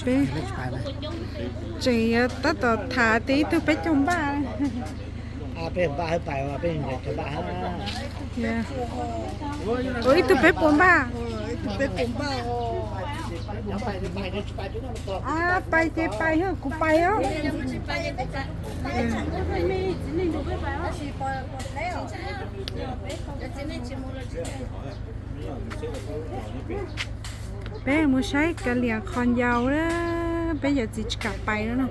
Peb tseem yuav tab tom tham tias ib tug peb caug npaj. Ua ib tug peb puas npaj. Pais ces pais, kuv pais os. Peb mus saib kav liam qhov ncau na, peb yawm txiv tsis kam pais no.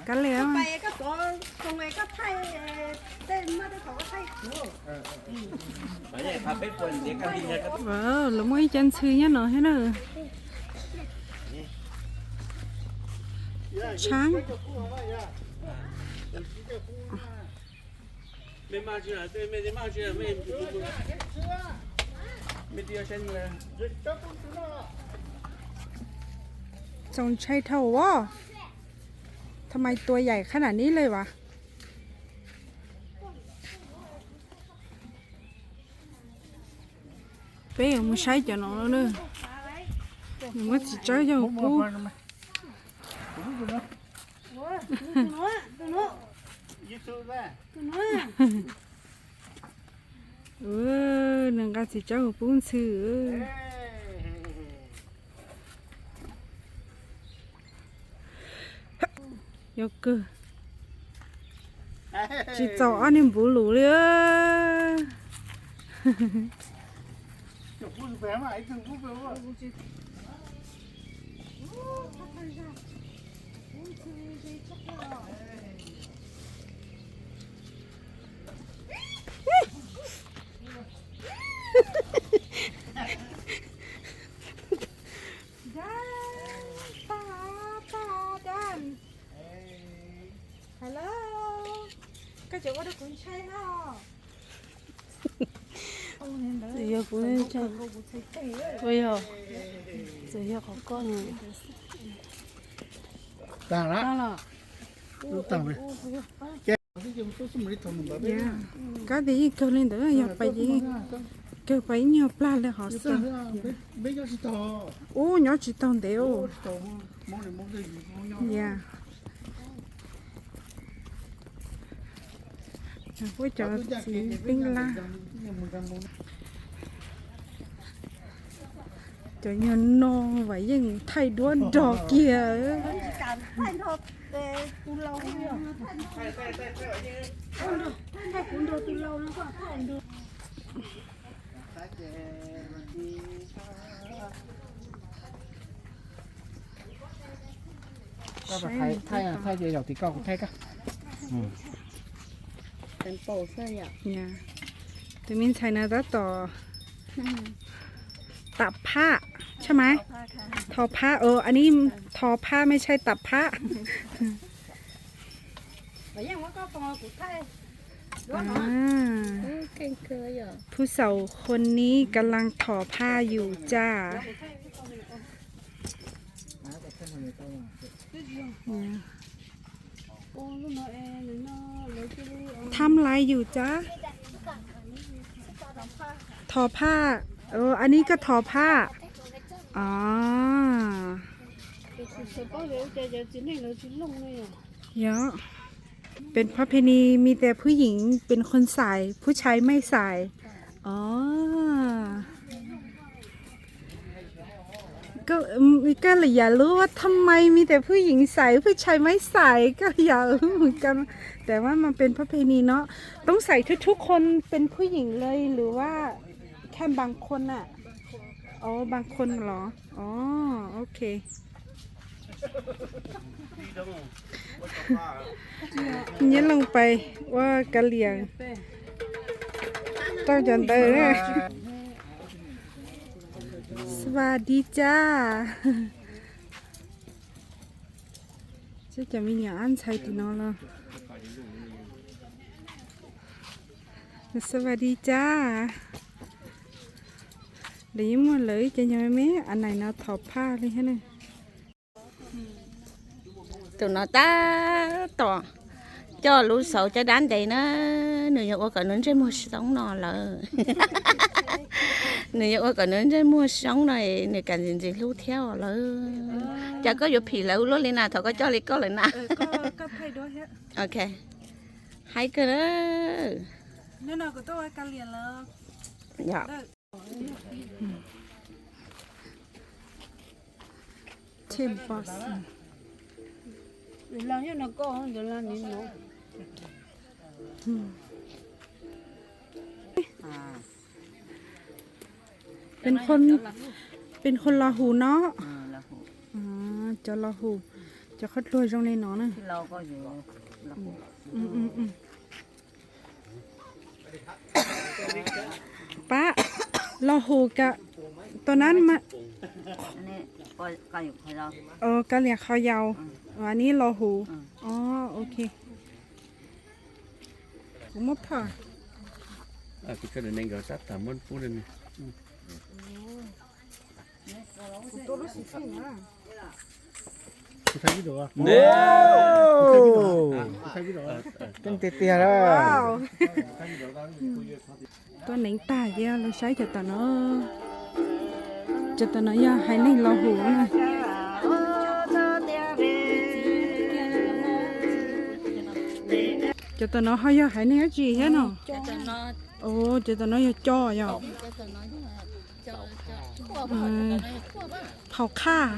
Kav liam, lawv muaj ib co ntxhw nyob no thiab na. Tshab. Txaus ntshai dhau os. Tha mais tua yaim khab nam nib le vas. Peb yuav mus saib cov no na. Nws muab txiv tsawb coj mus pub. Nws nqa txiv tsawb mus pub ntxhw. Yog kawg. Tsis txaus ob niag npuv lus li. Hello, koj tseem ua rau kuv ntshai no. Txawm yog kuv ntshai, ua yog, txawm yog qhov koj no. Tag los. Kab tias yeej kawg li ntawd yog pais ces kawg pais ib nyuag plag li hov xwb. Ub, nyob tsis tau ntev ub. Ya. Puab cov txiv teeb lab. Cov nyuag no mas yeej thaij duab nrog kiag. Thaij ces zaum tim ko kuv thaij koj. Tus me ntxhais no tab tom ตัดผ้า ใช่ไหม? ทอผ้า เออ อันนี้ทอผ้า ไม่ใช่ ตัดผ้า อ่า ผู้สาวคนนี้กำลังทอผ้าอยู่จ้า ทำอะไรอยู่จ๊ะ? ทอผ้า เออ อันนี้ก็ทอผ้า อ๋อ Yog, เป็นประเพณี มีแต่ผู้หญิงเป็นคนใส่ ผู้ชายไม่ใส่ อ๋อ ก็ ก็เลยอยากรู้ว่าทำไมมีแต่ผู้หญิงใส่ ผู้ชายไม่ใส่ ก็อยากรู้เหมือนกัน แต่ว่ามันเป็นประเพณีเนาะ ต้องใส่ทุกๆคนเป็นผู้หญิงเลย หรือว่าแค่บางคนน่ะ อ๋อ บางคนเหรอ อ๋อ โอเค Nyob Looj pais ua kav liam rau cov ntawd. สวัสดีจ้า Cov me nyuam ab ntxhais tim no los สวัสดีจ้า Lawv yeej muaj lawv ib co nyuag me me a nais no thov phaj li thiab na. Tus no tab tom coj lub xauv caj dab ntev na, nws yog ua kom nws ntsej muag soob no lawm. Nws yog ua kom nws ntsej muag soob no, nws kam ntxim ntxim hlub thiab os lawm. Cas koj yuav phim lawv ua luaj li na thaum koj coj li koj lawm na? Ok, haib kawg. Yog. Peb, peb Los Hus no. Cov Los Hus, cov qhov dluag zoo li no na. Pab, Los Hus ka, tus nab, kav liam qhov yau, nib Los Hus. Ok. Kuv muab phaj. Keej tiag tiag lawm. Tuaj neev tag ces los saib cov tom no. Cov tom no yog haiv neeg Los Hus na. Cov tom no ho yog haiv neeg dab tsi thiab no? Cov tom no yog co yom? Phau qhaj,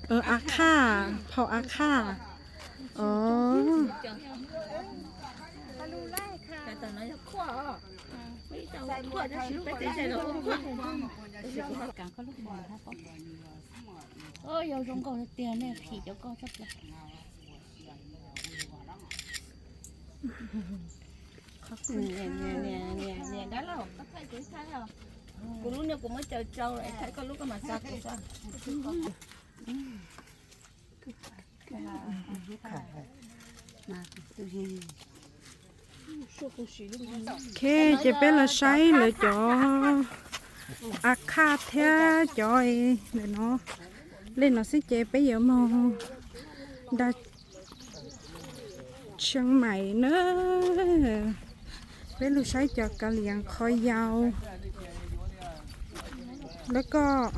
av qhaj, phau av qhaj. Yog zoo nkauj tiag nej phim cov ko txhob plam. Niam dab laug, koj thaij kuv ib thaij os. Kuv lub no kuv muab caws tsau lawm, thaij koj lub koj mam xa kuv saib. Ok, ces peb los saib lawv cov av qhaj thiab cov ntawm no. Li no xwb ces peb yuav moog nrag Tsheej Maim na. Peb lug saib cov kav liam qhov yau, lawv koj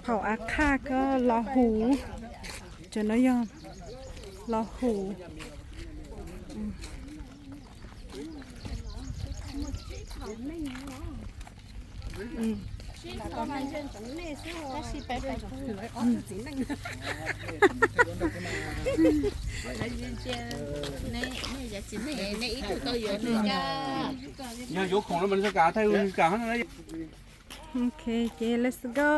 phau av qhaj koj Los Hus. Cov no yog Los Hus. Yog yuav khoom no mas nws kam thaij, nws kam. Ok, ces let's go.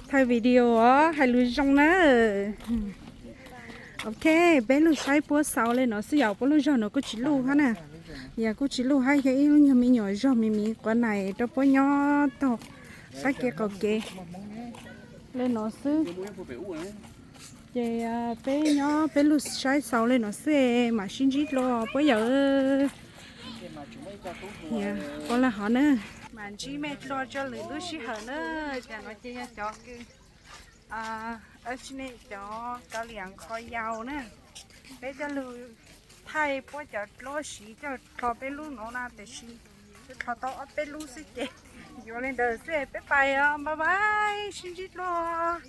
Thaij video os, hais lus zoo na. Ok, peb lug saib puab xaus li no xwb yom, puab lub zog no kuj tsis luj hab na. Yog kuj tsis luj hab, yog ib lub nyuag me nyuam zog me me quav nais rau puab nyob taug sab kev qaum kev li no xwb. Ces peb nyob peb lug saib xaus li no xwb, mam sib ntsib dlua puab yawm. Ua li hov na, mam ntsib mej dlua rua lwm lub sij hawm na. Cov no ces yog cov kws, cov kav liam qhov yau na. Peb coj lug thaij puab cov dluab siv coj dlho peb lub no na, tab sis tub dlho tau ob peb lub xwb ces yuav li ntawd xwb, peb pais os, bye bye, sib ntsib dlua.